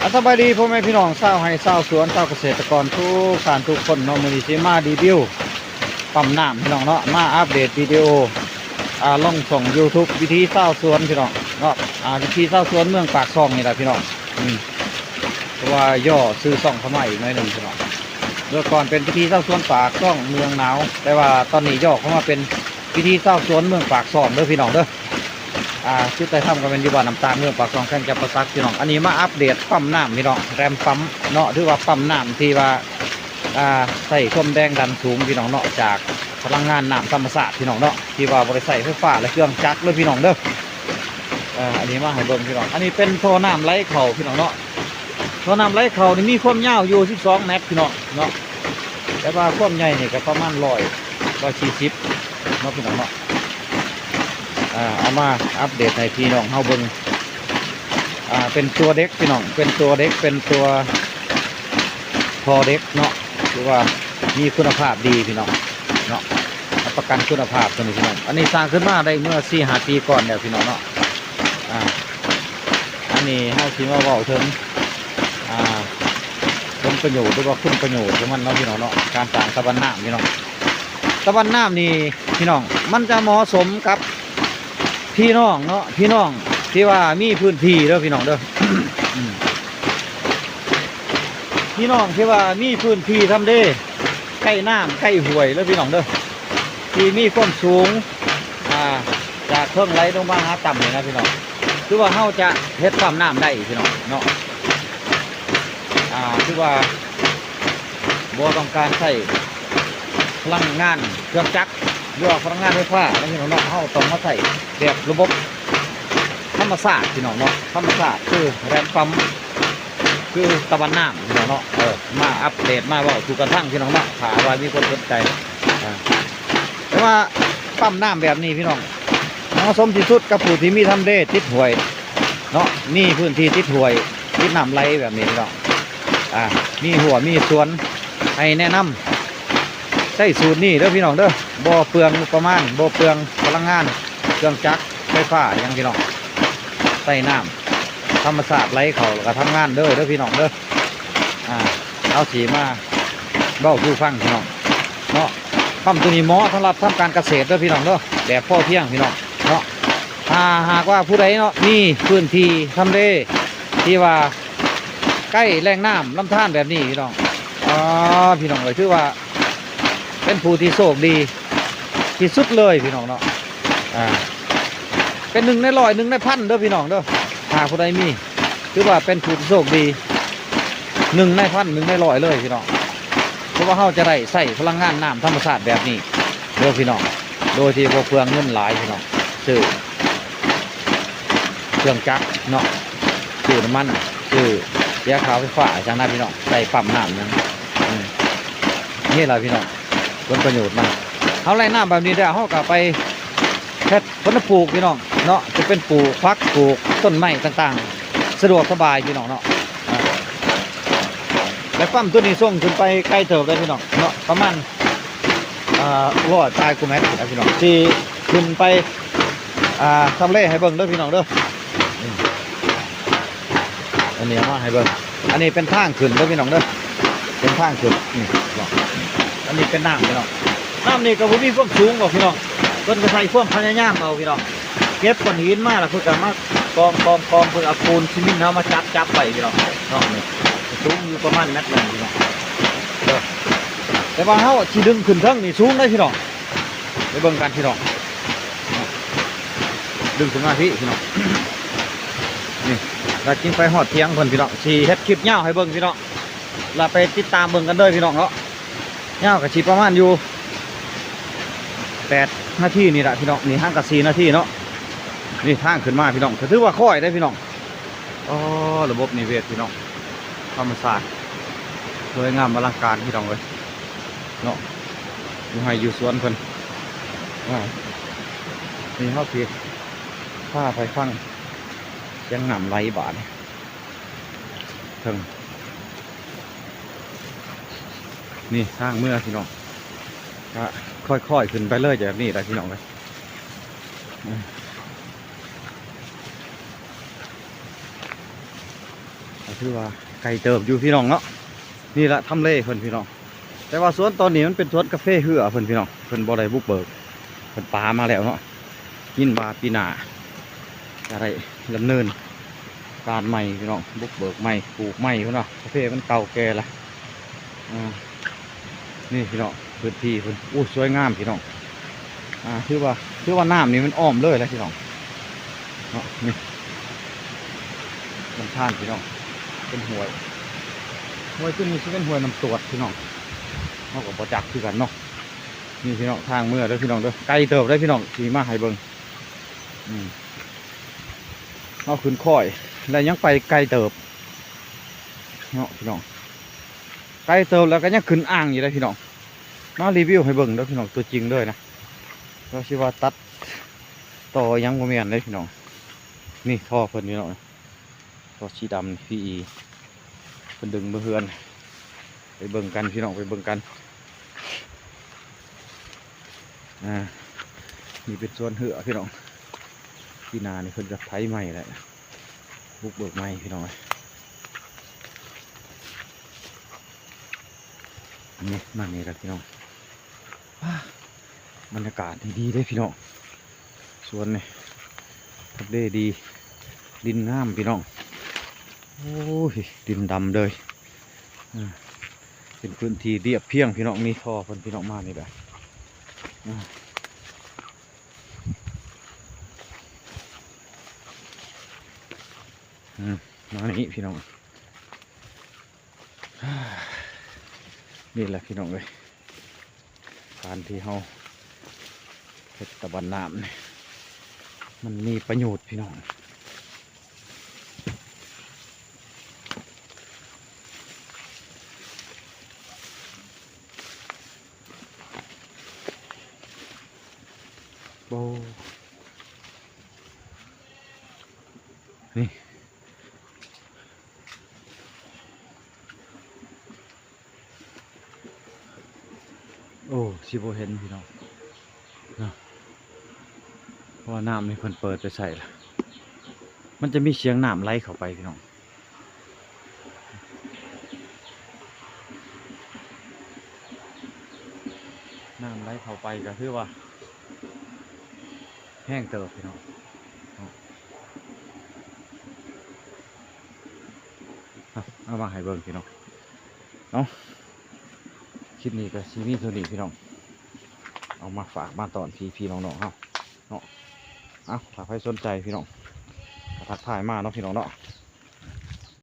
ອ່າ ສະບາຍດີພໍ່ແມ່ພີ່ນ້ອງຊາວໄຮ່ຊາວສວນ ຊາວກະເສດຕະກອນທຸກທ່ານທຸກຄົນເນາະ. ມື້ນີ້ຊິມາຣີວິວປ້ຳນ້ຳພີ່ນ້ອງເນາະ ມາອັບເດດວິດີໂອ ອ່າ ລົງຊ່ອງຢູທູບ ວິຖີຊາວສວນພີ່ນ້ອງເນາະ. ອ່າ ວິຖີຊາວສວນເມືອງປາກຊ່ອງນີ້ລະພີ່ນ້ອງ. ອືມ ເພາະວ່າຫຍໍ້ຊື່ຊ່ອງເຂົ້າມາອີກໜ້ອຍໜຶ່ງພີ່ນ້ອງ. ເມື່ອກ່ອນເປັນວິຖີຊາວສວນປາກຊ່ອງເມືອງໜາວ ແຕ່ວ່າຕອນນີ້ຫຍໍ້ເຂົ້າມາເປັນວິຖີຊາວສວນເມືອງປາກຊ່ອງເດີພີ່ນ້ອງເດີ. ອ່າ ຈຸດຖ່າຍທຳກໍແມ່ນຢູ່ບ້ານນ້ຳຕານ ເມືອງປາກຊ່ອງ ແຂວງຈຳປາສັກພີ່ນ້ອງ. ອັນນີ້ມາອັບເດດປ້ຳນ້ຳພີ່ນ້ອງ ແຣມປ້ຳເນາະ ຖືວ່າປ້ຳນ້ຳທີ່ວ່າ ອ່າ ໃຊ້ຄວາມແຮງດັນສູງພີ່ນ້ອງເນາະ ຈາກພະລັງງານນ້ຳທຳມະຊາດພີ່ນ້ອງເນາະ ທີ່ວ່າບໍ່ໄດ້ໃຊ້ໄຟຟ້າ ແລະ ເຄື່ອງຈັກເດີພີ່ນ້ອງເດີ. ເອີ ອັນນີ້ມາໃຫ້ເບິ່ງພີ່ນ້ອງ ອັນນີ້ເປັນທໍ່ນ້ຳໄຫຼເຂົ້າພີ່ນ້ອງເນາະ. ທໍ່ນ້ຳໄຫຼເຂົ້ານີ້ມີຄວາມຍາວຢູ່ສິບສອງແມັດພີ່ນ້ອງເນາະ ແຕ່ວ່າຄວາມໃຫຍ່ນີ້ກໍປະມານຮ້ອຍ ຮ້ອຍສີ່ສິບເນາະພີ່ນ້ອງເນາະ. ອ່າ ເອົາມາອັບເດດໃຫ້ພີ່ນ້ອງເຮົາເບິ່ງ. ອ່າ ເປັນຕົວເດັກພີ່ນ້ອງ ເປັນຕົວເດັກ ເປັນຕົວທໍ່ເດັກເນາະ ຖືວ່າມີຄຸນນະພາບດີພີ່ນ້ອງເນາະ ຮັບປະກັນຄຸນນະພາບຕົວນີ້ພີ່ນ້ອງ. ອັນນີ້ສ້າງຂຶ້ນມາໄດ້ເມື່ອສີ່ຫ້າປີກ່ອນແລ້ວພີ່ນ້ອງເນາະ. ອ່າ ອັນນີ້ເຮົາຊິມາເວົ້າເຖິງ ອ່າ ຜົນປະໂຫຍດ ຫຼືວ່າຄຸນປະໂຫຍດຂອງມັນເນາະພີ່ນ້ອງເນາະ ການສ້າງຕາບັນນ້ຳພີ່ນ້ອງ. ຕາບັນນ້ຳນີ້ພີ່ນ້ອງ ມັນຈະເໝາະສົມກັບພີ່ນ້ອງເນາະ ພີ່ນ້ອງທີ່ວ່າມີພື້ນທີ່ເດີພີ່ນ້ອງເດີ. ອືມ ພີ່ນ້ອງທີ່ວ່າມີພື້ນທີ່ທຳເລ ໃກ້ນ້ຳໃກ້ຫ້ວຍເດີພີ່ນ້ອງເດີ ທີ່ມີຄວາມສູງ ອ່າ ຈາກເທິງໄຫຼລົງມາຫາຕ່ຳນີ້ນະພີ່ນ້ອງ ຄືວ່າເຮົາຈະເຮັດປ້ຳນ້ຳໄດ້ພີ່ນ້ອງເນາະ. ອ່າ ຄືວ່າບໍ່ຕ້ອງການໃຊ້ພະລັງງານເຄື່ອງຈັກ ຫຼືວ່າພະລັງງານໄຟຟ້ານະພີ່ນ້ອງເນາະ ເຮົາຕ້ອງມາໃຊ້ແບບລະບົບທຳມະຊາດພີ່ນ້ອງເນາະ ທຳມະຊາດ ຄືແຣມປ້ຳ ຄືຕາບັນນ້ຳພີ່ນ້ອງເນາະ. ເອີ ມາອັບເດດ ມາເວົ້າສູ່ກັນຟັງພີ່ນ້ອງເນາະ ຖ້າວ່າມີຄົນສົນໃຈ. ອ່າ ແຕ່ວ່າປ້ຳນ້ຳແບບນີ້ພີ່ນ້ອງ ເໝາະສົມທີ່ສຸດກັບຜູ້ທີ່ມີທຳເລຕິດຫ້ວຍເນາະ ມີພື້ນທີ່ຕິດຫ້ວຍ ຕິດນ້ຳໄຫຼແບບນີ້ພີ່ນ້ອງ. ອ່າ ມີຮົ້ວມີສວນ ໃຫ້ແນະນຳໃຊ້ສູດນີ້ເດີພີ່ນ້ອງເດີ ບໍ່ເປືອງງົບປະມານ ບໍ່ເປືອງພະລັງງານເຄື່ອງຈັກໄຟຟ້າຫຍັງພີ່ນ້ອງ ໃຊ້ນ້ຳທຳມະຊາດໄຫຼເຂົ້າ ແລ້ວກໍທຳງານເດີ ເດີພີ່ນ້ອງເດີ. ອ່າ ເຮົາຊິມາເວົ້າສູ່ຟັງພີ່ນ້ອງເນາະ. ປ້ຳຕົວນີ້ເໝາະສຳລັບທຳການກະເສດເດີພີ່ນ້ອງເດີ ແບບພໍພຽງພີ່ນ້ອງເນາະ. ຖ້າຫາກວ່າຜູ້ໃດເນາະ ມີພື້ນທີ່ທຳເລທີ່ວ່າໃກ້ແຫຼ່ງນ້ຳລຳທານແບບນີ້ພີ່ນ້ອງ ອ່າ ພີ່ນ້ອງເອີຍ ຖືວ່າເປັນຜູ້ທີ່ໂຊກດີທີ່ສຸດເລີຍພີ່ນ້ອງເນາະ. ອ່າ ເປັນໜຶ່ງໃນຮ້ອຍ ໜຶ່ງໃນພັນເດີພີ່ນ້ອງເດີ ຖ້າຜູ້ໃດມີ ຖືວ່າເປັນຜູ້ທີ່ໂຊກດີ ໜຶ່ງໃນພັນ ໜຶ່ງໃນຮ້ອຍເລີຍພີ່ນ້ອງ. ເພາະວ່າເຮົາຈະໄດ້ໃຊ້ພະລັງງານນ້ຳທຳມະຊາດແບບນີ້ເດີພີ່ນ້ອງ ໂດຍທີ່ບໍ່ເປືອງເງິນຫຼາຍພີ່ນ້ອງ ຊື້ເຄື່ອງຈັກເນາະ ຊື້ນ້ຳມັນ ຊື້ເສຍຄ່າໄຟຟ້າຈັ່ງນັ້ນພີ່ນ້ອງ ໃຊ້ປ້ຳນ້ຳຫຍັງ. ອືມ ນີ້ລະພີ່ນ້ອງ ຜົນປະໂຫຍດມັນ ເຮົາໄລ່ນ້ຳແບບນີ້ແລ້ວ ເຮົາກໍໄປເຮັດ ເພິ່ນປູກພີ່ນ້ອງເນາະ ຈະເປັນປູກຜັກ ປູກຕົ້ນໄມ້ຕ່າງໆ ສະດວກສະບາຍພີ່ນ້ອງເນາະ. ອ່າ ແລະປ້ຳຕົວນີ້ສົ່ງຂຶ້ນໄປໄກເຕີບເລີຍພີ່ນ້ອງເນາະ ປະມານ ອ່າ ຮ້ອຍປາຍກວ່າແມັດພຸ້ນນະພີ່ນ້ອງ ຊິຂຶ້ນໄປ ອ່າ ທຳເລໃຫ້ເບິ່ງເດີພີ່ນ້ອງເດີ. ອືມ ອັນນີ້ເອົາມາໃຫ້ເບິ່ງ ອັນນີ້ເປັນທາງຂຶ້ນເດີພີ່ນ້ອງເດີ ເປັນທາງຂຶ້ນ ນີ້ເນາະ ອັນນີ້ເປັນນ້ຳພີ່ນ້ອງ. ນ້ຳນີ້ກໍບໍ່ມີຄວາມສູງດອກພີ່ນ້ອງ ເພິ່ນກໍໃຊ້ຄວາມພະຍາຍາມເອົາພີ່ນ້ອງ ເກັບກ້ອນຫີນມາ ແລ້ວເພິ່ນກໍມາກອງໆໆ ເພິ່ນເອົາປູນຊີມິນເຮົາມາຈັບໆໄວ້ພີ່ນ້ອງເນາະ. ນີ້ສູງຢູ່ປະມານແມັດໜຶ່ງພີ່ນ້ອງເດີ ແຕ່ວ່າເຮົາຊິດຶງຂຶ້ນເທິງນີ້ສູງເດ້ພີ່ນ້ອງ. ໄປເບິ່ງກັນພີ່ນ້ອງ ດຶງຂຶ້ນມາພີ້ພີ່ນ້ອງ ນີ້ ແລ້ວຈຶ່ງໄປຮອດຖຽງເພິ່ນພີ່ນ້ອງ. ຊິເຮັດຄລິບຍາວໃຫ້ເບິ່ງພີ່ນ້ອງ ແລ້ວໄປຕິດຕາມເບິ່ງກັນເດີພີ່ນ້ອງເນາະ. ຍາວກໍຊິປະມານຢູ່ແປດນາທີນີ້ລະພີ່ນ້ອງ ນີ້ຫ່າງກັນສີ່ນາທີເນາະ. ນີ້ທາງຂຶ້ນມາພີ່ນ້ອງ ກໍຖືວ່າຄ່ອຍເດ້ພີ່ນ້ອງ. ອໍ ລະບົບນິເວດພີ່ນ້ອງ ທຳມະຊາດ ສວຍງາມອະລັງການພີ່ນ້ອງເອີຍເນາະ ຢູ່ໄຮ່ຢູ່ສວນເພິ່ນ. ອ່າ ນີ້ເຮົາຊິພາໄປຟັງສຽງນ້ຳໄຫຼບາດນີ້ ເທິງ ນີ້ທາງເມືອພີ່ນ້ອງ ກະຄ່ອຍໆຂຶ້ນໄປເລີຍແບບນີ້ແຫຼະພີ່ນ້ອງເອີຍ. ອືມ ແລ້ວ ຖືວ່າໄກເຕີບຢູ່ພີ່ນ້ອງເນາະ. ນີ້ລະທຳເລເພິ່ນພີ່ນ້ອງ, ແຕ່ວ່າສວນຕອນນີ້ມັນເປັນສວນກາເຟເຮືອເພິ່ນພີ່ນ້ອງ, ເພິ່ນບໍ່ໄດ້ບຸກເບີກ, ເພິ່ນປາມາແລ້ວເນາະ. ຍິນວ່າປີໜ້າຈະໄດ້ດຳເນີນການໃໝ່ພີ່ນ້ອງ, ບຸກເບີກໃໝ່ ປູກໃໝ່ພຸ້ນເນາະ. ກາເຟມັນເກົ່າແກ່ລະ. ອາ ນີ້ພີ່ນ້ອງ ພື້ນທີ່ເພິ່ນ ໂອ້ ສວຍງາມພີ່ນ້ອງ. ອາ ຖືວ່າ ຖືວ່ານ້ຳນີ້ມັນອ້ອມເລີຍແຫຼະພີ່ນ້ອງເນາະ. ນີ້ ລຳທານພີ່ນ້ອງ ເປັນຫ້ວຍ, ຫ້ວຍຕົວນີ້ຊິເປັນຫ້ວຍນ້ຳຕວດພີ່ນ້ອງ, ເຮົາກໍບໍ່ຈັກຄືກັນເນາະ. ນີ້ພີ່ນ້ອງ ທາງເມືອເດີພີ່ນ້ອງເດີ, ໄກເຕີບເດີພີ່ນ້ອງ ຊິມາໃຫ້ເບິ່ງ. ອືມ ເຮົາຂຶ້ນຄ້ອຍ ແລ້ວຍັງໄປໄກເຕີບເນາະພີ່ນ້ອງ, ໄກເຕີບແລ້ວກໍຍັງຂຶ້ນອ່າງຢູ່ເດ້ພີ່ນ້ອງ. ມາຣີວິວໃຫ້ເບິ່ງເດີພີ່ນ້ອງ ຕົວຈິງເລີຍນະ, ວ່າຊິວ່າຕັດຕໍ່ຫຍັງບໍ່ແມ່ນເດ້ພີ່ນ້ອງ. ນີ້ທໍ່ເພິ່ນພີ່ນ້ອງ, ທໍ່ສີດຳ ພີອີ ເພິ່ນດຶງມາເຮືອນ. ໄປເບິ່ງກັນພີ່ນ້ອງ ໄປເບິ່ງກັນ. ອາ ນີ້ເປັນສວນເຮືອພີ່ນ້ອງ, ປີໜ້ານີ້ເພິ່ນຈະໄຖໃໝ່ແຫຼະ ບຸກເບີກໃໝ່ພີ່ນ້ອງເອີຍ. ນີ້ ມານີ້ລະພີ່ນ້ອງ, ວ້າ ບັນຍາກາດນີ້ດີເດ້ພີ່ນ້ອງ, ສວນນີ້ທຳເລດີ ດິນງາມພີ່ນ້ອງ. ໂອ້ຍ ດິນດຳເລີຍ. ອາ ເປັນພື້ນທີ່ລຽບພຽງພີ່ນ້ອງ, ມີທໍ່ເພິ່ນພີ່ນ້ອງ ມານີ້ແຫຼະ. ອາ ອືມ ມານີ້ພີ່ນ້ອງ, ນີ້ແຫຼະພີ່ນ້ອງເອີຍ ການທີ່ເຮົາເຮັດຕະບັນນ້ຳນີ້ ມັນມີປະໂຫຍດພີ່ນ້ອງ. ໂອ້ ນີ້ ໂອ້ ຊິບໍ່ເຫັນພີ່ນ້ອງເນາະ, ເພາະວ່ານ້ຳນີ້ເພິ່ນເປີດໄປໃສ່ລະ ມັນຈະມີສຽງນ້ຳໄຫຼເຂົ້າໄປພີ່ນ້ອງ. ນ້ຳໄຫຼເຂົ້າໄປກໍຖືວ່າແຮງເຕີບພີ່ນ້ອງເນາະ. ເອົາ ເອົາມາໃຫ້ເບິ່ງພີ່ນ້ອງເນາະ, ຄລິບນີ້ກໍຊິມີເທົ່ານີ້ພີ່ນ້ອງ, ເອົາມາຝາກມາຕ້ອນພີ່ໆນ້ອງໆເຮົາເນາະ. ເອົາ ຖ້າໃຜສົນໃຈພີ່ນ້ອງ ກໍທັກທາຍມາເນາະພີ່ນ້ອງເນາະ.